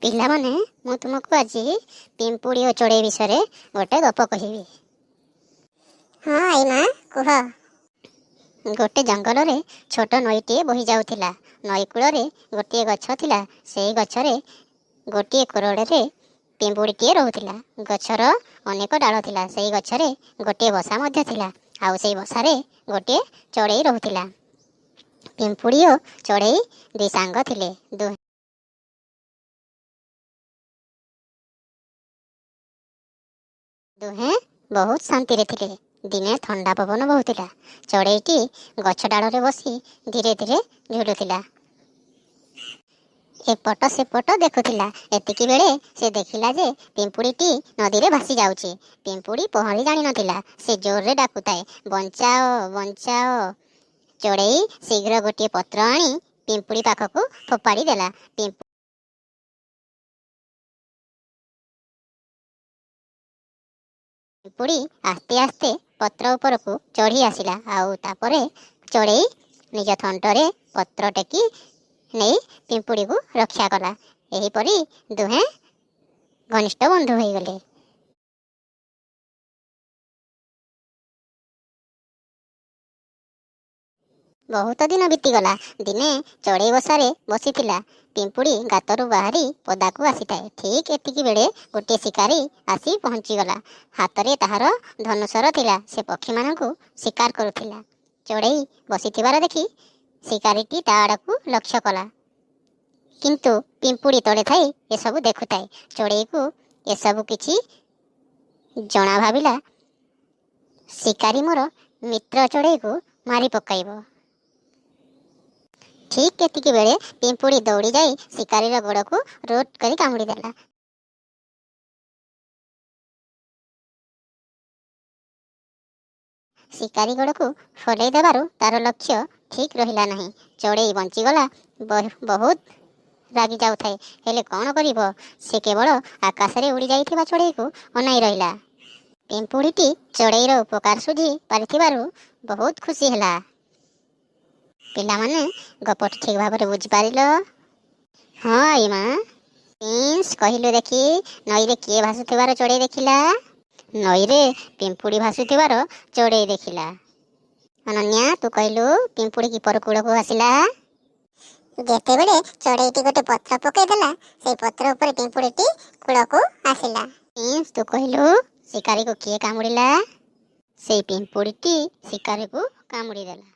ପିଲାମାନେ, ମୁଁ ତୁମକୁ ଆଜି ପିମ୍ପୁଡ଼ି ଓ ଚଢ଼େଇ ବିଷୟରେ ଗୋଟେ ଗପ କହିବି। ହଁ ଆଈମା, କୁହ। ଗୋଟେ ଜଙ୍ଗଲରେ ଛୋଟ ନଈଟିଏ ବହି ଯାଉଥିଲା। ନଈ କୂଳରେ ଗୋଟିଏ ଗଛ ଥିଲା। ସେଇ ଗଛରେ ଗୋଟିଏ କୋରଡ଼ରେ ପିମ୍ପୁଡ଼ିଟିଏ ରହୁଥିଲା। ଗଛର ଅନେକ ଡାଳ ଥିଲା। ସେଇ ଗଛରେ ଗୋଟିଏ ବସା ମଧ୍ୟ ଥିଲା, ଆଉ ସେଇ ବସାରେ ଗୋଟିଏ ଚଢ଼େଇ ରହୁଥିଲା। ପିମ୍ପୁଡ଼ି ଓ ଚଢ଼େଇ ଦୁଇ ସାଙ୍ଗ ଥିଲେ। ଦୁହେଁ ବହୁତ ଶାନ୍ତିରେ ଥିଲେ। ଦିନେ ଥଣ୍ଡା ପବନ ବହୁଥିଲା। ଚଢ଼େଇଟି ଗଛ ଡାଳରେ ବସି ଧୀରେ ଧୀରେ ଝୁଲୁଥିଲା, ଏପଟ ସେପଟ ଦେଖୁଥିଲା। ଏତିକି ବେଳେ ସେ ଦେଖିଲା ଯେ ପିମ୍ପୁଡ଼ିଟି ନଦୀରେ ଭାସି ଯାଉଛି। ପିମ୍ପୁଡ଼ି ପହଁରି ଜାଣିନଥିଲା। ସେ ଜୋରରେ ଡାକୁଥାଏ, ବଞ୍ଚାଅ, ବଞ୍ଚାଅ। ଚଢ଼େଇ ଶୀଘ୍ର ଗୋଟିଏ ପତ୍ର ଆଣି ପିମ୍ପୁଡ଼ି ପାଖକୁ ଫୋପାଡ଼ି ଦେଲା। ପିମ୍ପୁଡ଼ି ଆସ୍ତେ ଆସ୍ତେ ପତ୍ର ଉପରକୁ ଚଢ଼ି ଆସିଲା, ଆଉ ତାପରେ ଚଢ଼େଇ ନିଜ ଥଣ୍ଟରେ ପତ୍ର ଟେକି ନେଇ ପିମ୍ପୁଡ଼ିକୁ ରକ୍ଷା କଲା। ଏହିପରି ଦୁହେଁ ଘନିଷ୍ଠ ବନ୍ଧୁ ହୋଇଗଲେ। ବହୁତ ଦିନ ବିତିଗଲା। ଦିନେ ଚଢ଼େଇ ବସାରେ ବସିଥିଲା। ପିମ୍ପୁଡ଼ି ଗାତରୁ ବାହାରି ପଦାକୁ ଆସିଥାଏ। ଠିକ୍ ଏତିକି ବେଳେ ଗୋଟିଏ ଶିକାରୀ ଆସି ପହଞ୍ଚିଗଲା। ହାତରେ ତାହାର ଧନୁଶର ଥିଲା। ସେ ପକ୍ଷୀମାନଙ୍କୁ ଶିକାର କରୁଥିଲା। ଚଢ଼େଇ ବସିଥିବାର ଦେଖି ଶିକାରୀଟି ତା ଆଡ଼କୁ ଲକ୍ଷ୍ୟ କଲା, କିନ୍ତୁ ପିମ୍ପୁଡ଼ି ତଳେ ଥାଇ ଏସବୁ ଦେଖୁଥାଏ। ଚଢ଼େଇକୁ ଏସବୁ କିଛି ଜଣା, ଭାବିଲା, ଶିକାରୀ ମୋର ମିତ୍ର ଚଢ଼େଇକୁ ମାରି ପକାଇବ। ଠିକ୍ ଏତିକି ବେଳେ ପିମ୍ପୁଡ଼ି ଦୌଡ଼ି ଯାଇ ଶିକାରୀର ଗୋଡ଼କୁ ରୁଟ୍ କରି କାମୁଡ଼ି ଦେଲା। ଶିକାରୀ ଗୋଡ଼କୁ ଫଲେଇ ଦେବାରୁ ତାର ଲକ୍ଷ୍ୟ ଠିକ୍ ରହିଲା ନାହିଁ। ଚଢ଼େଇ ବଞ୍ଚିଗଲା। ବହୁତ ରାଗି ଯାଉଥାଏ, ହେଲେ କ'ଣ କରିବ? ସେ କେବଳ ଆକାଶରେ ଉଡ଼ି ଯାଇଥିବା ଚଢ଼େଇକୁ ଅନାଇ ରହିଲା। ପିମ୍ପୁଡ଼ିଟି ଚଢ଼େଇର ଉପକାର ଶୁଝି ପାରିଥିବାରୁ ବହୁତ ଖୁସି ହେଲା। ପିଲାମାନେ, ଗପଟି ଠିକ୍ ଭାବରେ ବୁଝିପାରିଲ? ହଁ ଆଈମା। ପ୍ରିନ୍ସ, କହିଲୁ ଦେଖି, ନଈରେ କିଏ ଭାସୁଥିବାର ଚଢ଼େଇ ଦେଖିଲା? ନଈରେ ପିମ୍ପୁଡ଼ି ଭାସୁଥିବାର ଚଢ଼େଇ ଦେଖିଲା। ଅନନ୍ୟା, ତୁ କହିଲୁ, ପିମ୍ପୁଡ଼ି କିପରି କୂଳକୁ ଆସିଲା? ଯେତେବେଳେ ଚଢ଼େଇଟି ଗୋଟେ ପତ୍ର ପକେଇଦେଲା, ସେଇ ପତ୍ର ଉପରେ ପିମ୍ପୁଡ଼ିଟି କୂଳକୁ ଆସିଲା। ପ୍ରିନ୍ସ, ତୁ କହିଲୁ, ଶିକାରୀକୁ କିଏ କାମୁଡ଼ିଲା? ସେଇ ପିମ୍ପୁଡ଼ିଟି ଶିକାରୀକୁ କାମୁଡ଼ି ଦେଲା।